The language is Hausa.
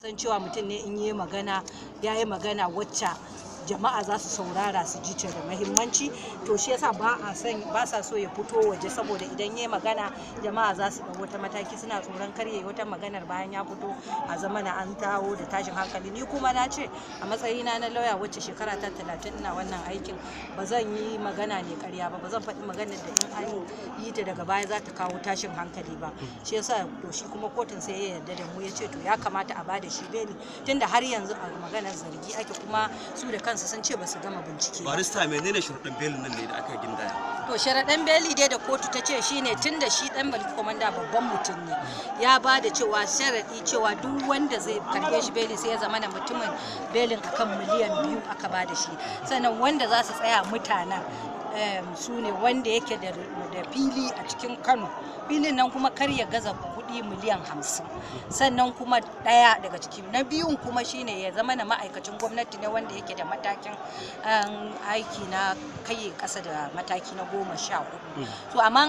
San cewa mutum ne in yi magana, ya yi magana wacce jama'a za su saurara su ji ta da mahimmanci. To, shi yasa ba a son, ba sa so ya fito waje, saboda idan ya yi magana, jama'a za su ɗau wata mataki. Suna tsoron kar ya yi wata maganar, bayan ya fito a zamana an dawo da tashin hankali. Ni kuma na ce, a matsayina na lauya wacce shekara ta 30 ina wannan aikin, ba zan yi magana ne karya ba, ba zan faɗi maganar da in an yi ta daga baya za ta kawo tashin hankali ba. Shi yasa, to, shi kuma kotun sai ya yarda da mu, ya ce to, ya kamata a bada shi beli, tunda har yanzu a maganar zargi ake, kuma su da kansu sun ce ba su gama bincike ba. Barista, menene sharuɗan belin nan ne da aka gindaya? To, sharaɗan beli dai da kotu ta ce shine, tun da shi dan Balki Komanda babban mutum ne, ya ba da cewa sharaɗi cewa duk wanda zai karɓe shi beli, sai ya zama na mutumin belin akan miliyan 2 aka ba da shi. Sannan wanda za su tsaya mutanen su ne wanda yake da fili a cikin Kano, filin nan kuma kar ya gaza kuɗi miliyan 50. Sannan kuma ɗaya daga ciki na biyun kuma shine ya zama na ma'aikacin gwamnati ne wanda yake da matakin aiki na kai ƙasa da mataki na 14. To, amma